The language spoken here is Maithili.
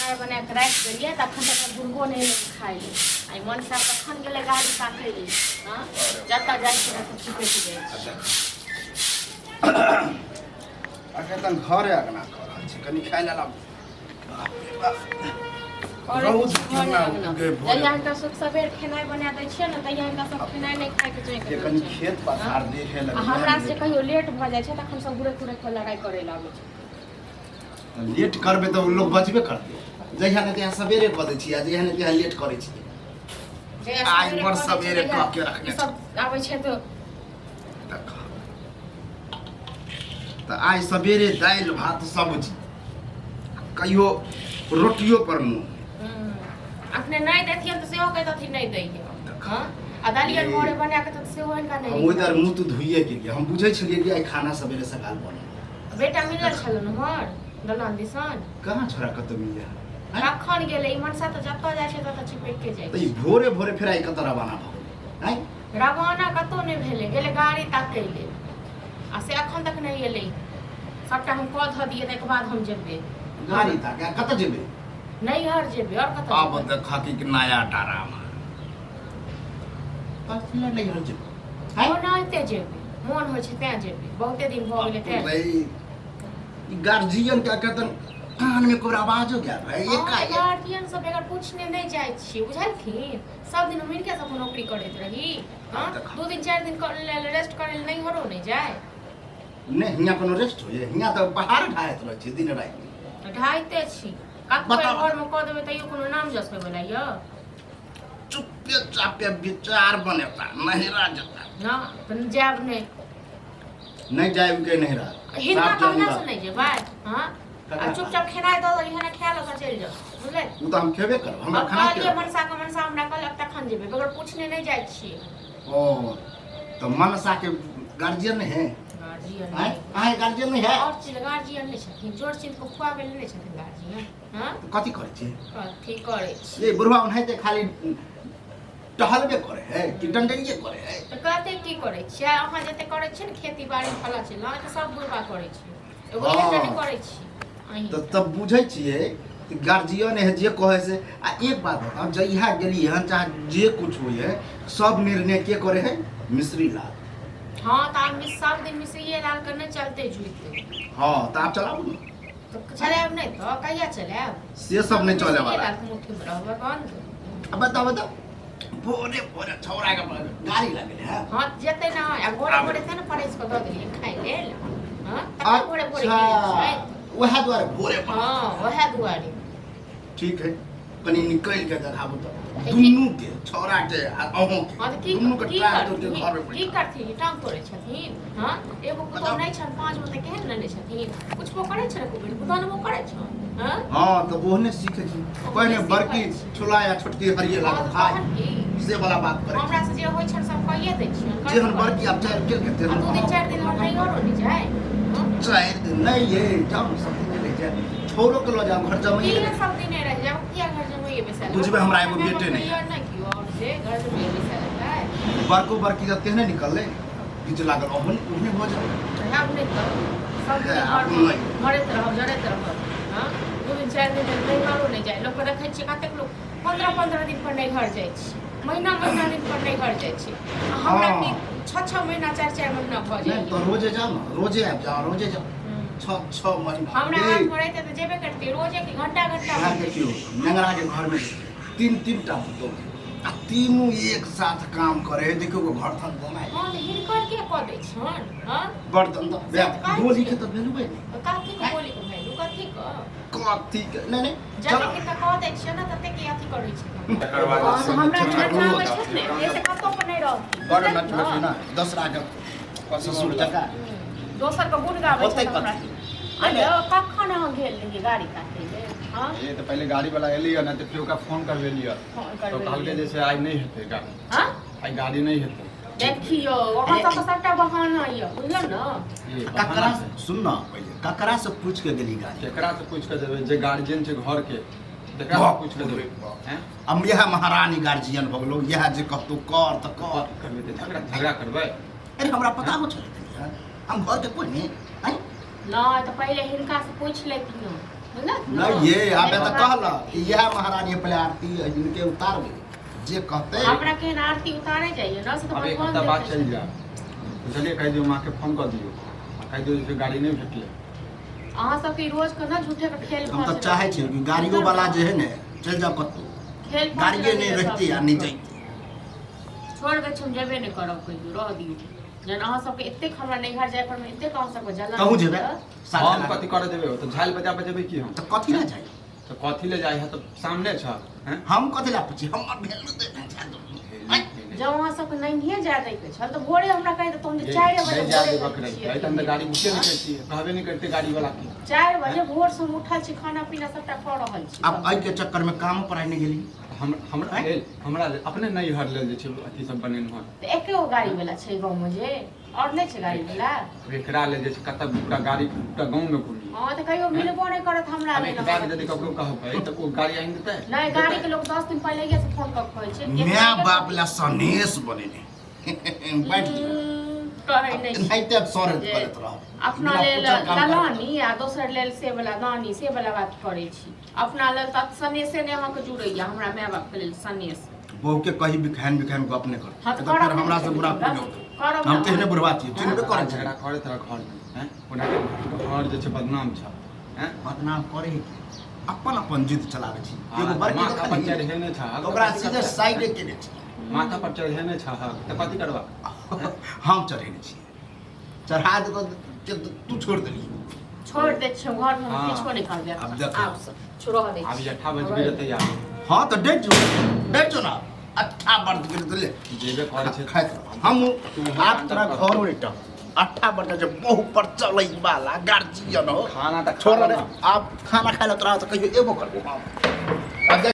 खेनाइ बना कऽ राखि देलियै तऽ अखन तक बुढ़बो नहि एलै खाइ लए। आइ मनसा कखन गेलै गाड़ी ताकै लए? हँ, जतऽ जाइ छै ततऽ चिपकि जाइ छै। अखन तक घरे अंगना कऽ रहल छी, कनि खाय लए लाबू। बाप रे बाप। करै रौद छी घरे केना अंगना। उगे भोरे। जहिया हिनका सब सबेर खेनाइ बना दै छियै ने, तहिया हिनका सब खेनाइ नहि खाइके चैक जे रहै कनि छै। खेत पथार देखे आ लगै। हमरा से कहियो लेट भऽ जाइ छै तखन सब घुरैक घुरैक कऽ लड़ाइ करै लागै छै। लेट करबै तऽ लोक बजबे करतै। जहिया ने तहिया सबेरे कऽ दै छियै आ जहिया ने तहिया लेट करै छियै। जहिया आइ सबेरे बड़ कऽ दै छियै, सबेरे तहिया कऽ के रखने ई सब आबै छै तऽ तऽ आइ सबेरे दालि भात सब्जी, कहियो रोटियो पर मुँह। अखने नहि देथिन तऽ सेहो कहितथिन नहि दैए। हँ, आ दालियर मोरे बना कऽ तऽ सेहो हिनका नहि। हम ओहि दर मुँह तऽ धोइए गेलियै। हम बुझै छलियै कि आइ खाना सबेरे सकाल बनल। बेटा मिलल छल हमर दलान दिसन। कहाँ छोड़ा कतऽ मिलले? कखन गेलै ई मनसा? तऽ जतऽ जाइ छै ततऽ चिपकि के जाइ तऽ ई छै। भोरे भोरे फेर आइ कतऽ रवाना भऽ गेलै आँय? रवाना कतौ नहि भेलै, गेलै गाड़ी ताकै लेल आ से अखन तक नहि एलै। सबटा हम कऽ धऽ दियै, ताहिके बाद हम जेबै। गाड़ी ताके कतऽ जेबै? नैहर जेबै, आओर कतऽ आब जेबै? देखा कि नया डरामा कथी लए नैहर जेबै आँय? ओनाहिते जेबै, मोन होइ छै तें जेबै, बहुते दिन भऽ गेलै तें। भाई, ई गार्जियन के कतन कान में कोबरा आवाजो गया रहे एकाएक। गार्जियन सब बगैर पूछने नहि जाइ छियै, बुझलखिन? सब दिन हम हिनके सबके नौकरी करैत रही? हँ, 2 दिन 4 दिन रेस्ट करै लए नैहरो नहि जाय? नहि, हियाँ कोनो रेस्ट होइए? हियाँ तऽ पहाड़ ढाहैत रहै छै दिन राति। ढाइते छी कतबो। बताउ। घरमे कऽ देबै तैयो कोनो नाम जस होइवला यऽ? चुप्पे चापे विचार बनेता, नहिरा जेता। ना, तऽ जायब नहि। नहि जायब के नहिरा? हिनका साफ जानी कहला बात। से नहि जेबै। हँ, आ ककरा? चुपचाप खेनाइ दऽ देलियै ने, खाय लऽ कऽ चलि जाउ, बुझलै? ओ तऽ हम खेबे करब, हमरा हम खाना कहलियै के मनसा के, मनसा हमरा कहलक तखन जेबै, बगैर पूछने नहि जाइ छियै। ओ तऽ मनसा के गार्जियन नहीं है? गार्जियन आँय, अहाँ गार्जियन नहीं है? और चीज गार्जियन नहि छथिन? जोर चीज के खुआबै लए नहि छथिन गार्जियन? हँ। तऽ कथी करै छी? कथी करै छी? ये बुढ़वा ओनाहिते खाली टहलबे करे है कि डंडरिए करे है? तऽ कते की करै छियै अहाँ? जते करै छियै ने खेती बाड़ी फला चिल्ला, तऽ सब बुढ़बा करै छै, एगो एकटा नहि करै छी अहीं। तऽ तब बुझै छियै कि गार्जियन है जे कहै से। आ एक बात बताउ, जहिया गेली हन, चाहे जे कुछ होइ है, सब निर्णय के करे है? मिश्री लाल। हँ, तऽ आब सब दिन मिश्रिये लाल के नहि चलते जुइते। हँ, तऽ आब चलाबू ने। तऽ चलायब नहि तऽ कहिया चलायब? से सब नहि चले वाला। मिश्रिये लाल के मुट्ठी मे रहबै बन्द। अब बताओ, बताओ, भोरे भोरे छौड़ा के गाड़ी लगले है? हँ, जेतै ने। आ भोरे भोरे से ने परसि कऽ दऽ देलियै खाइ लेल। हँ, तखन भोरे भोरे अच्छा, गेल छै। वएह दुआरे भोरे बना। हँ, वएह दुआरे। ठीक है, कनि निकलि के देखाबू तऽ तऽ दुनू के, छौड़ा के आ अहूँ के, हँ, तऽ की दुनू के की टांग तोड़ के करथिन? घर में की बैठा। करथिन? टांग तोड़ै छथिन? हँ, एगो पुतहु बताउ। नहि छनि 5 गो तऽ केहन लेने छथिन? पुछबो करै छै ने, कुबेर बुधनबो करै छनि? हँ। हँ, तऽ ओहने सीखे छी। पहिने सीखै बड़की छी। छोला या छोटकी हरिये हँ, लागल तऽ खाय तहन की से वाला बात करै हमरा से जे होइ छनि सब कहिए दै छियनि। छी। जेहन बड़की आब चारि केलकै आ तेहन 2 दिन 4 दिन हम नैहरो नहि जाय? हँ? 4 दिन नहि ये, जाउ ने, सब दिन रहि जाय, छोड़ो के लऽ जाउ घर की जमाइए। सब दिन रहि जाउ? किया घर जमाइए बैसल? बुझबै, हमरा एगो बेटे नहि है। नहि कियो और से घर जमाइए बैसल हेतै? बड़को बड़की जब तेहने निकललै, बीच लागल, ओहने ओहने भऽ जाउ। रहब नहि तऽ सब दिन आब घरमे नहि। मरैत रहब, जरैत रहब। हँ, 2 दिन 4 दिन नैहरो नहि जाय। लोकके देखै छियै कतेक लोक 15-15 दिन पर नैहर जाइ छै, महीना महीना दिन पर नैहर जाइ छै, आ हमरा की 6-6 महीना, 4-4 महीना भऽ नहि जाइ। तऽ रोजे जाउ ने, रोजे आबि जाउ, रोजे जाउ, 6-6 महीना। हमरा ये, हाथमे रहितै तऽ जेबे करतियै रोजे कि घंटा घंटा यहाँ भऽ देखियौ, नेंगरा के घर में तीन तीन टा पुतोह आ तीनू एक साथ काम करे है। देखियौ, घर थन बनाए। हँ, तऽ हिनकर के कऽ दै छनि? हँ। बर्तन तऽ से तऽ कहै बोली छी। के तऽ भेलुए नहि। कथी के बोली के भैलू? कथी के? कथी के? नहि नहि, चलो। जतेक हिनका कऽ दै छियै ने, ततेक ई अथी करै छै। तकर बाद हँ, जे छै हमरा ने, जे नचाबै छथि ने, से कतौ पर नहि रहती। बड़ नचबै ने दोसरा के ससुर जकाँ। दोसर के गुण गाबै ओतै छै हमरा। कथी? अरे, कखन अहाँ गेल रहियै गाड़ी काटै लेल? हँ। ये तऽ पहिले गाड़ी वाला एली ना, तऽ फेर ओकरा फोन करबेलियै। फोन तऽ करबेलियै। कहलकै जे छै आइ नहि हेतै गाड़ी। हँ। आइ गाड़ी नहि हेतै। देखियौ, अहाँ सबके सबटा बहाना यऽ, बुझलहुँ ने? ये ककरा बहाना छै। सुन ना, पहिले ककरा से पूछ के गेली गाड़ी? केकरा से पूछि कऽ जेबै? जे गार्जियन छै घर के, तकरा से बाप पूछि कऽ रे जेबै? बाप। हैं? हम इएह महारानी गार्जियन भऽ गेलहुँ, इएह जे कहतौ कर तऽ कर। करबै तऽ झगड़ा झगड़ा करबै। अरे, हमरा पता हो छलै, हम घर के कोइ नहि आँय? नहि तऽ पहिले हिनका से पूछि लेतियौ। बुझलक ने? नहीं ये आबे तऽ हमरा- कहल कि इएह महारानी पहले आरती इनके उतारबै जे कहते हमरा केहन आरती उतारे जाइए ना से तऽ आब एक भगवान हफ्ता बाद देखै चलि छथिन। जायब बुझलियै कहि दियौ माँके फोन कऽ दियौ आ कहि दियौ जे गाड़ी नहि भेटलै अहाँ सबके रोज के ना झूठे के खेल हम तऽ फाँस चाहै छियै कि गाड़ियो वाला जे है ने चलि जाओ कतहु खेल फाँस गाड़िए नहि लगैए रहितै आ सब। नहि जैतै छोड़ दै छी हम जेबे नहि करब कहियो रह दियौ जहन अहाँ सबके एतेक हमरा नैहर जाय पर मे एतेक अहाँ सबके जलन कहूँ जेबै होइए, साथे हम लागल। कथी करऽ जेबै तऽ झालि बजा बजेबै की हम तऽ कथी लए जाइ तऽ कथी ले जाइ है तऽ सामने छ हैं हम कथी लए पूछी हमर भेलू तऽ आँय, जब अहाँ सबके नहिए जाय दैके छल तऽ भोरे हमरा कहि देतहुँ हम जे 4 बजे नहि जाय भोरे देबक जाइ रहितै तहन तऽ गाड़ी बुके नहि करितियै कहबे नहि करितै गाड़ी वाला के 4 बजे भोर से हम उठल छी खाना पीना सबटा कऽ रहल छी आब एहिके चक्करमे काम पर आइ नहि गेली हम हमरा लेल हमरा लेल अपने नहि हर लेल जे छै अथी सब बनेलहुँ हँ तऽ एके गो गाड़ी वाला छै गाँव मे जे और नहि छै गाड़ी वाला एकरा लेल जे छै कतऽ पूरा गाड़ी पूरा गाँव मे घूमी हँ तऽ कहियो मिलबो नहि करत हमरा आब लेल एक बैग यदि ककरो कहबै तऽ ओ गाड़ी आनि देतै नहि गाड़ी के लोग 10 दिन पहिले से फोन कऽ कहै छै माय बाप ला सनेस बनेने बैठ जो कहै नहि छै एनाहिते सर जे करैत रहब अपना बिना लेल पूछल काम करैत ललानी आ दोसर लेल से वाला दानी से वाला बात करै छी अपना लेल तऽ सनेसे नहि अहाँके जुड़ैया हमरा माय बापके लेल सनेस बहू के कही बिखैन बिखैन गप नहि कर हाँ तऽ तऽ फेर करब हमरा से बुरा कोई नहीं करब हम तेहने बुढ़वा छी चिन्हबे करै छै झगड़ा करैत रह घर में हैं ओना के घर जे छै बदनाम छ हैं बदनाम करे है की? अपन अपन जिद चलाबै छी हाँ, एगो बड़की माथा पर देखली चढ़ेने छ तऽ ओकरा सीधे साइडे केने छी माथा पर चढ़ेने छ तऽ कथी करबा हम चढ़ेने छी चढ़ा देतो तू छोड़ देली छोड़ दै छियै घर में हम हाँ। किछो नहि करबै आब देखो। आब से छोड़ो दै आब छियै अट्ठा बज गेल तऽ यार हाँ तऽ डेढ़ जो डेढ़ जो ना अट्ठा बर्द गेल तऽ ले जेबे करै छै खाइत रह। हम आब तोरा घर उड़ेटा अट्ठा बर्द जे बहु पर चलै वाला गार्जियन हो खाना तऽ छोड़ खा रे ना। आब खाना खाइ लए तोरा तऽ कहियो एबो करबो हम।